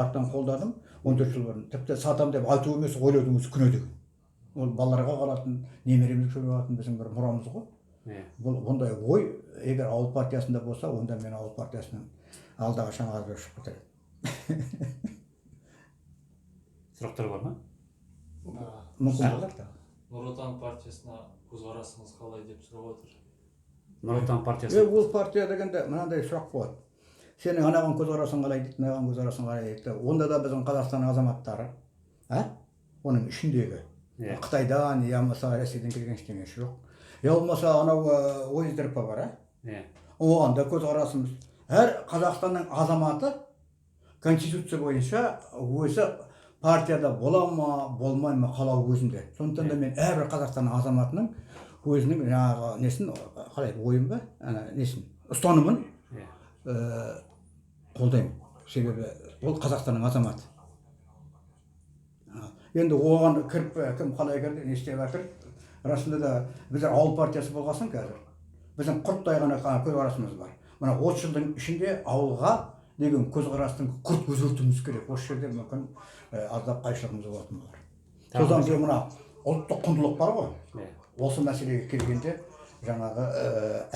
Жақтан қолдадым 14 жыл бұрын. Тіпті сатам деп айту емес, ойлаудың өзі күнә деген. Ол балаларға қалатын, немеремізге қалатын біздің бір мұрамыз ғой. Бұл бұндай ой егер Ауыл партиясында болса, онда мен Ауыл партиясынан алдақашан азбай шығып кетер едім. Сұрақтар бар ма? Мүмкін болар да. Нұр Отан партиясына көзқарасыңыз қалай деп сұрап отыр. Нұр Отан партиясы. Ол партия дегенде мынандай сұрақ болады: сенің анаған көзқарасың қалай дейді, мынаған көзқарасың қалай дейді. Онда да біздің Қазақстанның азаматтары, а оның ішіндегі Қытайдан я болмаса Ресейден келген ештеңесі жоқ, я болмаса анау ОСДРП бар, а оған да көзқарасымыз: әр Қазақстанның азаматы конституция бойынша өзі партияда бола ма, болмай ма, қалауы өзінде. Сондықтан да мен әрбір Қазақстанның азаматының өзінің жаңағы несін, қалай еді, ойын ба, ана несін, ұстанымын қолдаймын, себебі ол Қазақстанның азаматы. Енді оған кіріп, кім қалай кірді, не істеп жатыр, расында да біздер Ауыл партиясы болған соң, қазір біздің құрттай ғана көзқарасымыз бар. Мына 30 жылдың ішінде ауылға деген көзқарастың күрт өзгертуіміз керек. Осы жерде мүмкін аздап қайшылығымыз болатын болар. Содан кейін мына ұлттық құндылық бар ғой, осы мәселеге келгенде жаңағы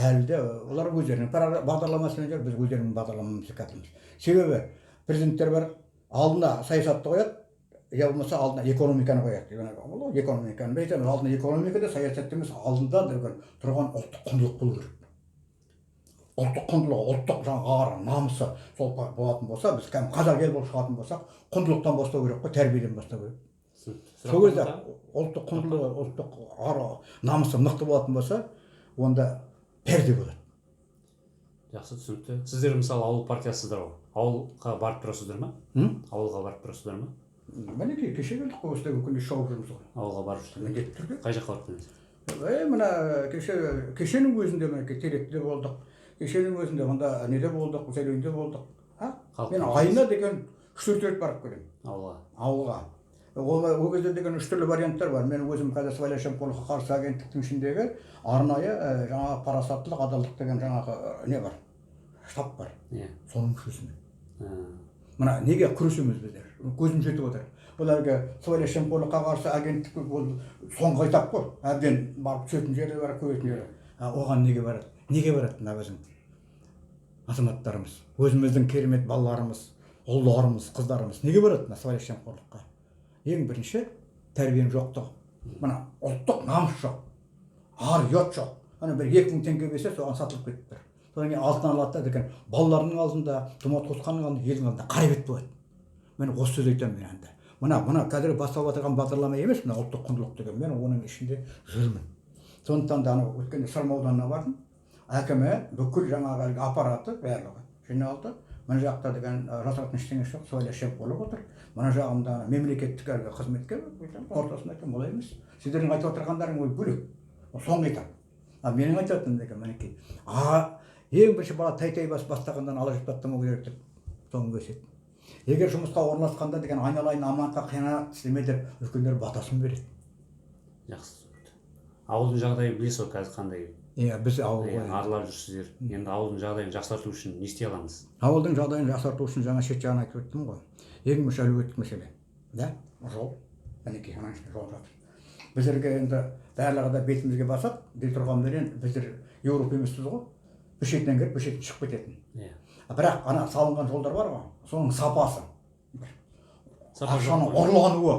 әлі де олар өздерінің бағдарламасымен жүр, біз өздерінің бағдарламамызды жатырмыз. Себебі президенттер бар, алдына саясатты қояды, я болмаса алдына экономиканы қояды. Ол экономиканы, біз айтамыз, алдына экономика да, саясат емес, алдында деген тұрған ұлттық құндылық болу керек. Ұлттық құндылық, ұлттық жаңағы ары, намысы сол болатын болса, біз кәдімгі қазақ ел болып шығатын болсақ, құндылықтан бастау керек қой, тәрбиеден бастау керек. Түсінікті. Сол кезде ұлттық құндылығы, ұлттық ары, намысы мықты болатын болса, онда бәрі де болады. Жақсы, түсінікті. Сіздер, мысалы, Ауыл партиясыздар ғой, ауылға барып тұрасыздар ма? М? Ауылға барып тұрасыздар ма? Мінекей, кеше келдік қой, осындай күнде шауып жүрміз ғой. Ауылға барып жүрсіздер? Міндетті түрде. Қай жаққа барып келдіңіз? Мына кеше, кешенің өзінде, мінекей, Теректіде болдық, кешенің өзінде мында неде болдық, Зәйленде болдық, а Халық. Мен айына деген үш төрт рет барып келемін. Ауылға. Ауылға. Ол кезде деген үш түрлі варианттар бар. Мен өзім қазір сыбайлас жемқорлыққа қарсы агенттіктің ішіндегі арнайы жаңағы парасаттылық, адалдық деген жаңағы не бар, штаб бар, соның мүшесімін. Мына неге күресеміз біздер, көзім жетіп отыр. Бұл әлгі сыбайлас жемқорлыққа қарсы агенттік, ол соңғы этап қой, әбден барып түсетін жері бар, көретін жері. А оған неге барады, неге барады мына біздің азаматтарымыз, өзіміздің керемет балаларымыз, ұлдарымыз, қыздарымыз неге барады мына сыбайлас жемқорлыққа? Ең бірінші тәрбиенің жоқтығы, мына ұлттық намыс жоқ, ар ұят жоқ. Ана бір 2000 теңге берсе, соған сатылып кетіп тұр. Содан кейін алтын алады да деген балаларының алдында, тума туысқанның алдында, елдің алдында қара бет болады. Мен осы сөзді айтамын. Мен енді мына қазір басталып жатырған бағдарлама емес, мына ұлттық құндылық деген, мен оның ішінде жүрмін. Сондықтан да анау өткенде Сырым ауданына бардым, әкімі, бүкіл жаңағы әлгі аппараты, барлығы жиналды. Мына жақта деген жасыратын ештеңесі жоқ, сыбайлас жемқорлық отыр. Мына жағында мемлекеттік әлгі қызметкер, ортасында. Айтамын, олай емес, сіздердің айтып отырғандарың ол бөлек, ол соңғы этап. А менің айтатыным деген, мінекей, а ең бірінші бала тай тай басып бастағаннан ала жіп баттамау керек деп соны өсиет. Егер жұмысқа орналасқанда деген айналайын аманатқа қиянат істеме деп үлкендер батасын береді. Жақсы, түсінікті. Ауылдың жағдайын білесіз ғой қазір қандай? Иә, біз ауыл Иә, ғой. Аралап жүрсіздер. Енді ауылдың жағдайын жақсарту үшін не істей аламыз? Ауылдың жағдайын жақсарту үшін жаңа шет жағын айтып өттім ғой. Ең бірінші әлеуметтік мәселе да, жол. Мінекей, ана жерде жол жатыр. Біздерге енді барлығы да бетімізге басады дей тұрғанменен, біздер Еуропа емеспіз ғой, бір шетінен кіріп, бір шетінен шығып кететін. Бірақ ана салынған жолдар бар ғой, соның сапасы Сапа жоқ ақшаның қой. ұрлануы,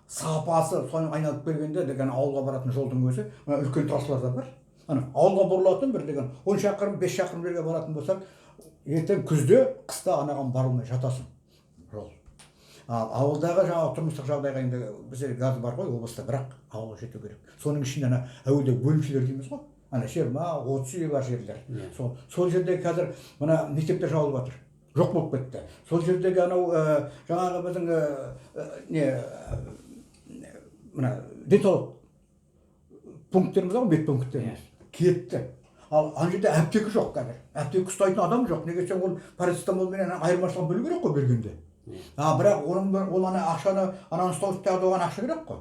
сапасы, соны айналып келгенде деген ауылға баратын жолдың өзі, мына үлкен трассалар да бар, ана ауылға бұрылатын бір деген 10 шақырым, 5 шақырым жерге баратын болсаң, ертең күзде, қыста анаған бара алмай жатасың жол. Ал ауылдағы жаңағы тұрмыстық жағдайға енді бізде газ бар ғой облыста, бірақ ауылға жету керек. Соның ішінде ана әуелде бөлімшелер дейміз ғой, ана 20-30 үй бар жерлер. Сол жерде қазір мына мектептер жабылып жатыр, жоқ болып кетті. Сол жердегі анау жаңағы біздің не мына денсаулық пункттеріміз бар ғой, медпункттеріміз кетті. Ал ана жерде аптека жоқ қазір, аптека ұстайтын адам жоқ. Неге десең, ол парацетамолменен айырмашылығын білу керек қой бергенде. А бірақ оның ол ана ақшаны, ананы ұстау үшін тағы да оған ақша керек қой.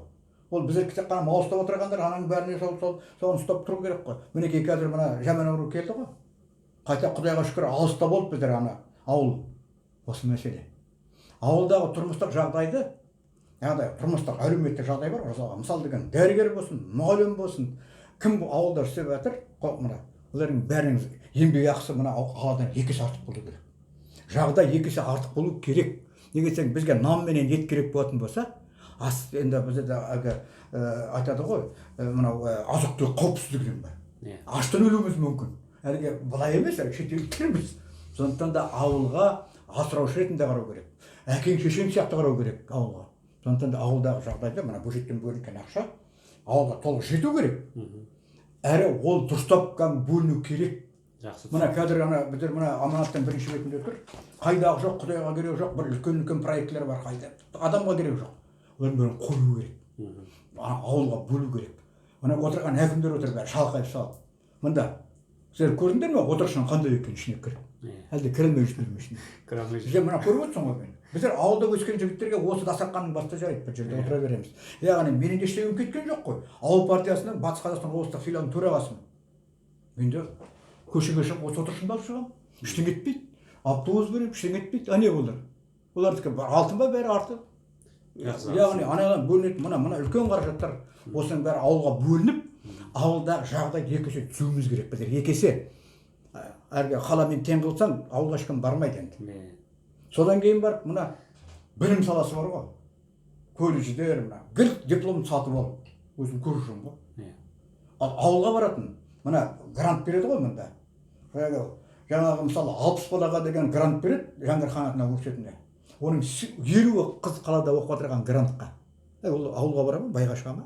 Ол біздер тек қана мал ұстап отырғандар, ананың бәріне сол соны ұстап тұру керек қой. Мінекей, қазір мына жаман ауру келді ғой қайта, құдайға шүкір, алыста болып біздер ана ауыл осы мәселе. Ауылдағы тұрмыстық жағдайды, яғни тұрмыстық әлеуметтік жағдай бар ғой, мысалға, мысал деген дәрігер болсын, мұғалім болсын, кім ауылда істеп жатыр, мына олардың бәрінің еңбекақысы мына қаладан 2 есе артық болу керек. Жағдай 2 есе артық болу керек. Неге десең, бізге нан менен ет керек болатын болса, ас енді бізде де әлгі айтады ғой, мынау азық-түлік қауіпсіздігі бар. Аштан өлуіміз мүмкін. Әлгі былай емес, әлгі шетелдіктерміз. Сондықтан да ауылға асыраушы ретінде қарау керек. Әкең шешең сияқты қарау керек ауылға. Сондықтан да ауылдағы жағдайда мына бюджеттен бөлінген ақша ауылға толық жету керек. Әрі ол дұрыстап бөліну керек. Жақсы. Мына қазір ана біздер мына аманаттың бірінші бетінде тұр. Қайдағы жоқ, құдайға керек жоқ, бір үлкен-үлкен проектілер бар, қайда адамға керек жоқ. Олардың бәрін қою керек. Ауылға бөлу керек. Мына отырған әкімдер отыр бәрі шалқайып салып. Мында сіздер көрдіңдер ме отырысының қандай екенін ішіне кіріп? Әлде кіре алмай жүрсіңдер ме ішіне? Кіре алмай Сіздер мына көріп отырсың ғой мені. Біздер ауылда өскен жігіттерге осы дастарханның басында жарайды, бір жерде отыра береміз. Яғни менің де ештеңем кеткен жоқ қой. Ауыл партиясының Батыс Қазақстан облыстық филиалының төрағасымын. Мен де көшеге шығып осы отырысымды алып шығамын. Ештеңе етпейді. Автобус беремін, ештеңе етпейді. А не олар? Олардікі алтын ба бәрі арты? Яғни анадан бөлінетін мына үлкен қаражаттар осының бәрі ауылға бөлініп, ауылдағы жағдай 2 есе түзуіміз керек біздер, 2 есе. Әлгі қаламен тең қылсаң, ауылға ешкім бармайды енді. Содан кейін барып мына білім саласы бар ғой. Колледждер мына кілт диплом сатып алып, өзім көріп жүрмін ғой. Ал ауылға баратын мына грант береді ғой мында. Жаңағы мысалы 60 балаға деген грант береді Жәңгір ханатына университетіне. Оның 50 қыз қалада оқып отырған грантқа. Ол ауылға бара ма, байға шыға ма?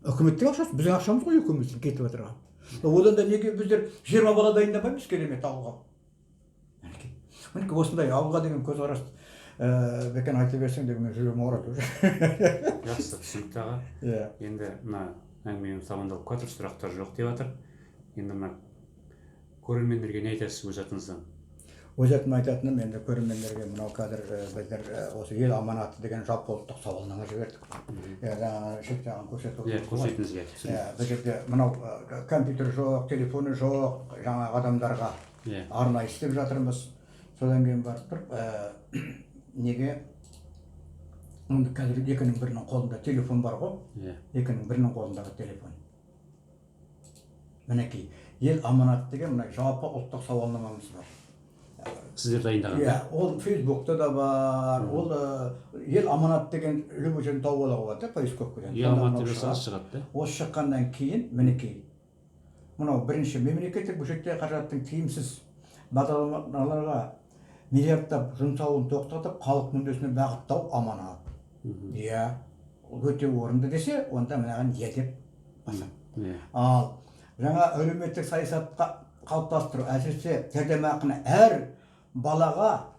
Үкіметтің ақшасы, біздің ақшамыз ғой екеуміздің кетіп отырған. Одан да неге біздер 20 бала дайындамаймыз керемет ауылға? Мінекей осындай ауылға деген көзқарас, Бекен айта берсең де мен жүрегім ауырады уже. Жақсы, түсінікті аға. Енді мына әңгімеміз тамамдалып жатыр, сұрақтар жоқ деп жатыр. Енді мына көрермендерге не айтасыз өз атыңыздан? Өз атымнан айтатыным, енді көрермендерге мынау қазір біздер осы ел аманаты деген жалпы ұлттық сауалнама жібердік. Жаңағы шет жағын көрсетіп отырмыз ғой. Көрсетіңізге. Бұл жерде мынау компьютер жоқ, телефоны жоқ, жаңағы адамдарға арнайы істеп жатырмыз. Содан кейін барып тұрып, неге енді қазір екінің бірінің қолында телефон бар ғой? Екінің бірінің қолындағы телефон. Мінекей, ел аманаты деген мына жалпы ұлттық сауалнамамыз бар. Сіздер дайындаған? Иә, ол Фейсбукта да бар, ол ел аманат деген любой жерден тауып алуға болады, поисковкадан. Ел аманат деп жазсаңыз шығады да. Осы шыққаннан кейін мінекей, мынау бірінші мемлекеттік бюджеттегі қаражаттың тиімсіз бағдарламаларға миллиардтап жұмсалуын тоқтатып, халық мүддесіне бағыттау аманат. Иә, өте орынды десе, онда мынаған иә деп басамын. Ал жаңа әлеуметтік саясатқа қалыптастыру, әсіресе жәрдемақыны әр балаға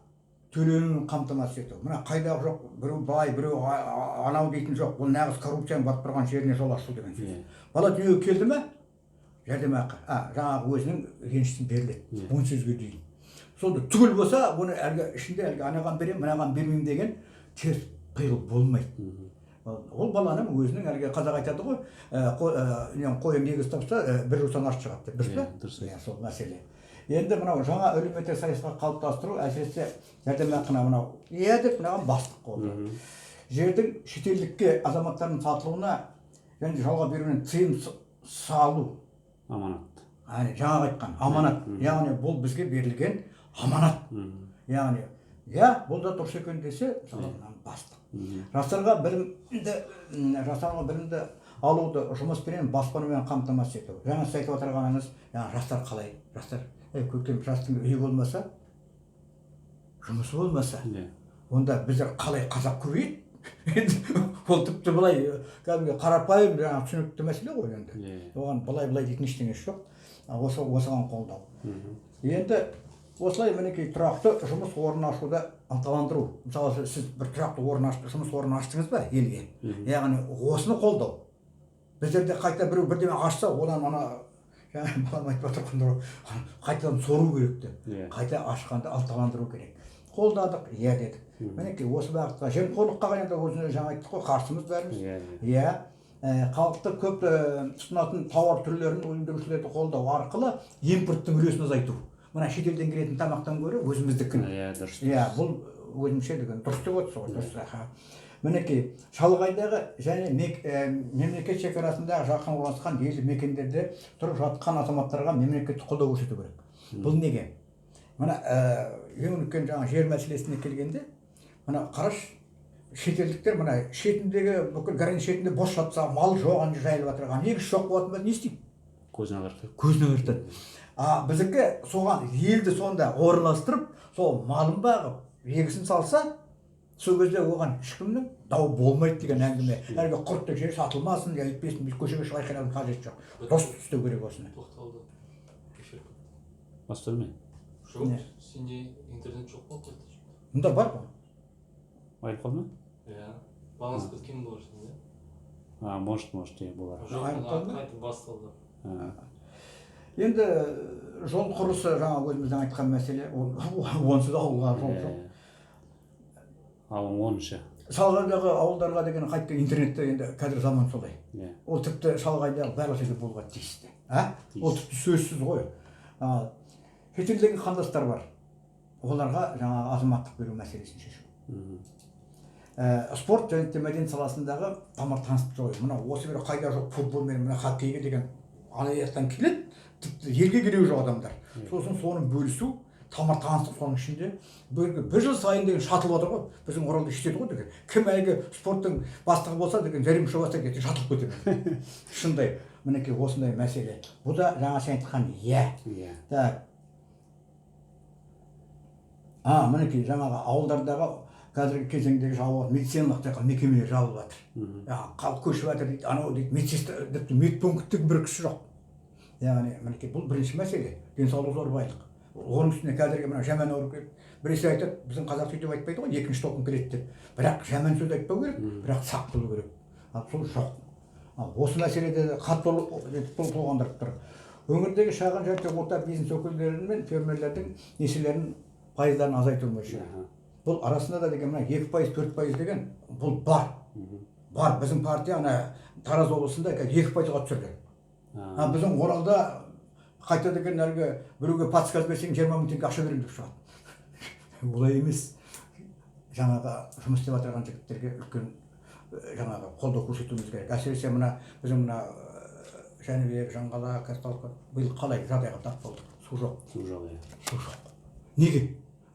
төленуін қамтамасыз ету. Мына қайдағы жоқ, біреу бай, біреу анау дейтін жоқ. Бұл нағыз коррупцияның батып тұрған жеріне жол ашу деген сөз. Бала дүниеге келді ме? Жәрдемақы, жаңағы өзінің еншісін беріледі. 18-ге дейін. Сонда түгел болса, оны әлгі ішінде әлгі анаған беремін, мынаған бермеймін деген теріс пиғыл болмайды. Ол баланың өзінің әлгі қазақ айтады ғой, қойың егіз тапса, бір жусан аш шығады деп, дұрыс па? Дұрыс. Иә, сол мәселе. Енді мынау жаңа әлеуметтік саясатқа қалыптастыру, әсіресе жәрдемақыны мынау иә деп мынаған бастық болды. Жердің шетелдікке азаматтардың сатылуына және жалға беруіне тыйым салу. Аманат. Яғни жаңағы айтқан аманат. Яғни бұл бізге берілген аманат. Яғни иә, бұл да дұрыс екен десе, мысалы мынаны бастық. Жастарға білімді алуды жұмыспенен, баспанамен қамтамасыз ету. Жаңа сіз айтып отырғаныңыз, жаңа жастар қалай? Жастар, көктем жастың үйі болмаса, жұмысы болмаса, онда біздер қалай қазақ көбейеді? Енді ол тіпті былай кәдімгі қарапайым жаңағы түсінікті мәселе ғой енді. Оған былай-былай дейтін ештеңесі жоқ. Осыған қолдау. Енді осылай мінекей тұрақты жұмыс орнын ашуды ынталандыру. Мысалы сіз бір тұрақты орын жұмыс орнын аштыңыз ба елге? Яғни осыны қолдау. Біздерде қайта біреу бірдеме ашса, одан ана жаңа балам айтып отыр, қайтадан сору керек деп. Қайта ашқанды ынталандыру керек. Қолдадық, иә дедік. Мінекей осы бағытқа жемқорлыққа енді өзіне жаңа айттық қой, қарсымыз бәріміз. Иә. Халықты көп тұтынатын тауар түрлерін өндірушілерді қолдау арқылы импорттың үлесін азайту. Мына шетелден келетін тамақтан гөрі өзіміздікін. Иә, дұрыс. Иә, бұл өзімше деген дұрыс деп отырсыз ғой, дұрыс. Аха. Мінекей, шалғайдағы және мемлекет шекарасындағы жақын орналасқан елді мекендерде тұрып жатқан азаматтарға мемлекеттік қолдау көрсету керек. Бұл неге? Мына ең үлкен жаңа жер мәселесіне келгенде, мына қарашы, шетелдіктер мына шетіндегі бүкіл граница шетінде бос жатса, мал жоқ, ана жайылып жатыр, егіс жоқ болатын болса не істейді? Көзін ағартады. Көзін ағартады. А біздікі соған елді сонда орналастырып, сол малын бағып, егісін салса, сол кезде оған ешкімнің дау болмайды деген әңгіме. Әлгі құртты жер сатылмасын, я өйтпесін, біз көшеге шығып айқайлаудың қажеті жоқ. Дұрыс істеу керек осыны. Тоқталды. Эфир. Бастады ма? Жоқ, сенде интернет жоқ па қайта? Мұнда бар ғой. Айырылып қалды ма? Иә. Баланс біткен болар сенде. А, может, может, иә, болар. Жоқ, Айырылып қалды ма? қайтып басталды. Енді жол құрылысы жаңа өзіміздің айтқан мәселе, ол онсыз ауылға жол жоқ. Ал 10-шы. Шалғайдағы ауылдарға деген қайтты интернетте енді қазір заман солай. Иә. Ол тіпті шалғайдағы барлық жерде болуға тиісті. А? Ол тіпті сөзсіз ғой. Ал шетелдегі қандастар бар. Оларға жаңағы азаматтық беру мәселесін шешу. Спорт және де мәдениет саласындағы тамыр таныстық жою. Мына осы бір қайда жоқ футбол мен мына хоккейге деген ана жақтан келеді, тіпті елге керегі жоқ адамдар. Сосын соны бөлісу, тамыр таныстық соның ішінде бір жыл сайын деген шатылып отыр ғой. Біздің Оралда жетеді ғой деген. Кім әлгі спорттың бастығы болса деген зәрем ұша бастайды, ертең шатылып кетеді. Шындай, мінекей осындай мәселе. Бұл да жаңа сен айтқан иә. Иә. Так. А, мінекей жаңағы ауылдардағы қазіргі кезеңдегі жабылып медициналық тек мекемелер жабылып жатыр. Халық көшіп жатыр дейді, анау дейді, медсестра, тіпті медпункттің бір кісі жоқ. Яғни мінекей бұл бірінші мәселе, денсаулық зор байлық. Оның үстіне қазіргі мына жаман ауру келіп, біресе айтады, біздің қазақ сөйтіп айтпайды ғой, екінші толқын келеді деп. Бірақ жаман сөз айтпау керек, бірақ сақ болу керек. Ал сол жоқ. Ал осы мәселеде қатты толғандырып тұр. Өңірдегі шағын және орта бизнес өкілдері мен фермерлердің несиелерін пайыздарын азайту мөлшері. Бұл арасында да деген мына 2%, 4% деген бұл бар. Бар, біздің партия ана Тараз облысында 2%-ға түсірді. А біздің Оралда қайта деген әлгі біреуге подсказ берсең 20 мың теңге ақша беремін деп шығады. Олай емес. Жаңағы жұмыс істеп отырған жігіттерге үлкен жаңағы қолдау көрсетуіміз керек. Әсіресе мына біздің мына Жәнібек, Жаңғала, Казталовка биыл қалай жағдайға тап болдық. Су жоқ. Су жоқ, иә. Су жоқ. Неге?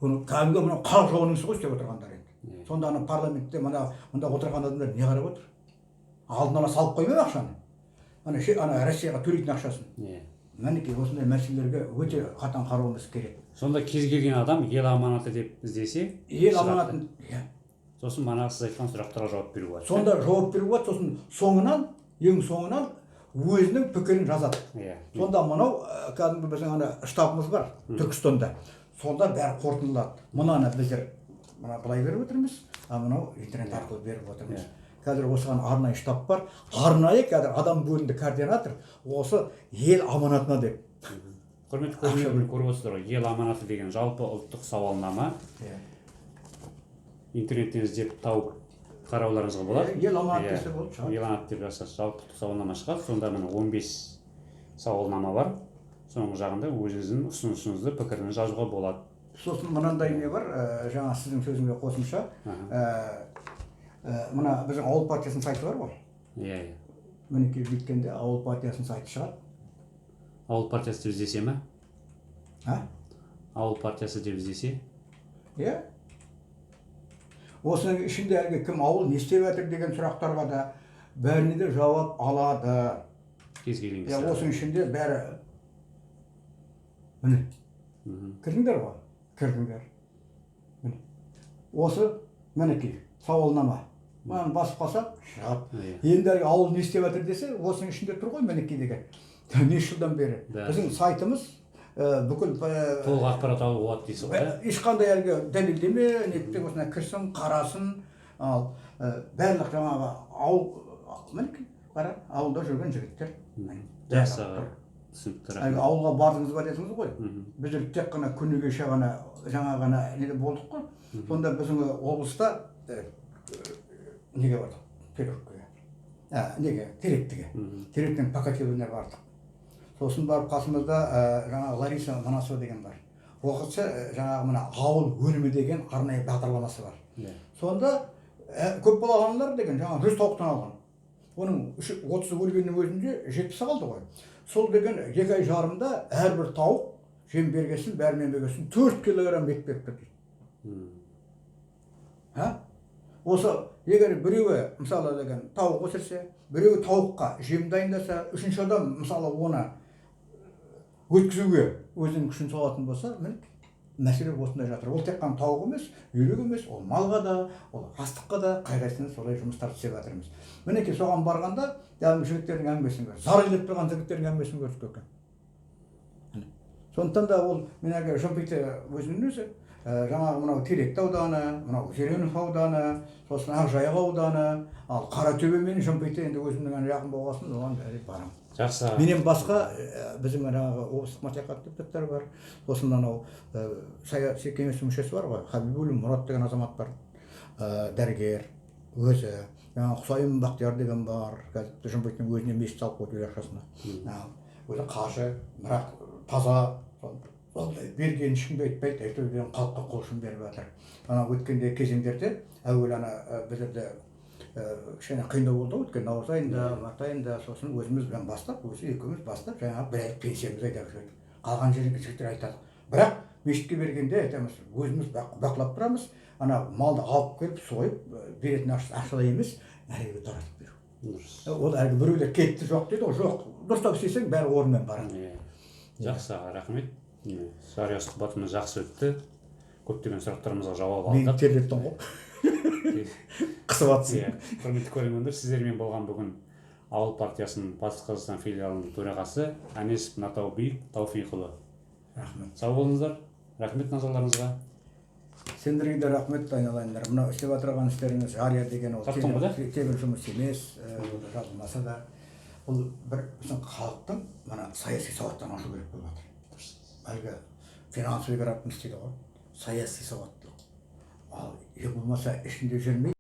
Оны кәдімгі мынау халық жауының ісі ғой істеп отырғандар енді. Сонда ана парламентте мында отырған адамдар не қарап отыр? Алдын ала салып қоймай ма ақшаны? Ана Россияға төлейтін ақшасын. Мінекей осындай мәселелерге өте қатаң қарауымыз керек. Сонда кез келген адам ел аманаты деп іздесе, ел шығады. аманатын, иә. Сосын манағы сіз айтқан сұрақтарға жауап беруге болады. Сонда жауап беруге болады, сосын соңынан, ең соңынан өзінің пікірін жазады. Иә. Сонда мынау кәдімгі біздің ана штабымыз бар Түркістанда. Сонда бәрі қорытындылады. Мынаны біздер мына былай беріп отырмыз, а мынау интернет арқылы беріп отырмыз. Қазір осыған арнайы штаб бар. Арнайы қазір адам бөлінді, координатор осы ел аманатына деп. Құрметті көрермендер, көріп отырсыздар ғой, ел аманаты деген жалпы ұлттық сауалнама. Интернеттен іздеп тауып қарауларыңызға болады. Ел аманаты десе болады, шығады. Ел аманаты деп жазса жалпы ұлттық сауалнама шығады. Сонда міне 15 сауалнама бар. Соңғы жағында өзіңіздің ұсынысыңызды, пікіріңізді жазуға болады. Сосын мынандай не бар, жаңа сіздің сөзіңізге қосымша, мына біздің ауыл партиясының сайты бар ғой. Иә, иә. Мінекей бүйткенде ауыл партиясының сайты шығады. Ауыл партиясы деп іздесе ме? А? Ауыл партиясы деп іздесе? Иә. Осының ішінде әлгі кім ауыл не істеп жатыр деген сұрақтарға да бәріне де жауап алады. Кез келген Иә, кісі. осының ішінде бәрі. Міне. Кірдіңдер ғой? Кірдіңдер. Міне. Осы мінекей сауалнама. Мынаны басып қалса шығады. Енді әлгі ауыл не істеп жатыр десе, осының ішінде тұр ғой мінекей деген. Неше жылдан бері. Біздің сайтымыз, бүкіл, толық ақпарат алуға болады дейсіз ғой, ә? Ешқандай әлгі дәлелдеме, нетпе, осына кірсін, қарасын. Ал, барлық жаңағы ауыл, мінекей, қара, ауылда жүрген жігіттер. Жақсы аға, түсінікті, Әлгі рахмет. ауылға бардыңыз ба дедіңіз ғой. Біздер тек қана күні кеше ғана жаңа ғана неде болдық қой. Сонда біздің облыста, неге бардық? Тереккіге. Неге? Теректіге. Теректің Покатиловіне бардық. Сосын барып қасымызда, жаңағы Лариса Манасова деген бар. Оқытса, жаңағы мына «Ауыл өнімі» деген арнайы бағдарламасы бар. Сонда көп балалы аналар деген жаңағы 100 тауықтан алған. Оның 30-ы өлгеннің өзінде 70-і қалды ғой. Сол деген 2 ай жарымда әрбір тауық жем бергесін, бәрімен бергесін 4 килограмм ет беріп тұр дейді. А? Осы егер біреуі мысалы деген тауық өсірсе, біреуі тауыққа жем дайындаса, үшінші адам мысалы оны өткізуге өзінің күшін салатын болса, міне, мәселе осындай жатыр. Ол тек қана тауық емес, үйрек емес, ол малға да, ол астыққа да, қай қайсысына солай жұмыстар істеп жатырмыз. Мінекей, соған барғанда яғни жігіттердің әңгімесін көрдік, зар илеп тұрған жігіттердің әңгімесін көрдік көке. Сондықтан да ол мен әлгі Жымпиты өзінің өзі жаңағы мынау Теректі ауданы, мынау Зеленов ауданы, сосын Ақжайық ауданы, ал Қаратөбе мен Жымпиты енді өзімнің ана жақын болғасын, оған барамын. Жақсы. Менен басқа біздің жаңағы облыстық мәслихат депутаттары бар, сосын анау саяси кеңестің мүшесі бар ғой, Хабибуллин Мұрат деген азамат бар, дәрігер өзі, жаңағы Құсайын Бақтияр деген бар, қазір Жымпитының өзіне мешіт салып қойды өз ақшасына. Өзі қажы, бірақ таза, ондай бергенін ешкімге айтпайды, әйтеуір халыққа қол ұшын беріп жатыр. Ана өткенде кезеңдерде әуелі ана біздерде кішкене қиындау болды ғой, өткен наурыз айында, март айында, сосын өзіміз бастап, өзі екеуміз бастап, жаңағы бір айлық пенсиямызды айдап жібердік. Қалған жерге жігіттер айтады. Бірақ мешітке бергенде айтамыз, өзіміз бақылап тұрамыз, ана малды алып келіп сойып беретін ақшалай емес, әлгі таратып беру. Дұрыс. Ол әлгі біреулер кетті жоқ дейді ғой, жоқ, дұрыстап істесең бәрі орнымен барады. Жақсы аға, рахмет. Жария сұхбатымыз жақсы өтті. Көптеген сұрақтарымызға жауап алдық. Мені терлеттің ғой. Қысып жатсың. Құрметті көрермендер, сіздермен болған бүгін Ауыл партиясының Батыс Қазақстан филиалының төрағасы Әнесов Натаубек Тауфиқұлы. Рахмет. Сау болыңыздар. Рахмет назарларыңызға. Сендерге де рахмет, айналайындар. Мынау істеп отырған істеріңіз жария деген ол тегін жұмыс емес, жазылмаса да. Бұл бір біздің халықтың мына саяси сауаттан ашу керек болып жатыр. Әлгі финансовый грамотность дейді ғой, саяси сауаттылық. Ал ең болмаса ішінде жүрмей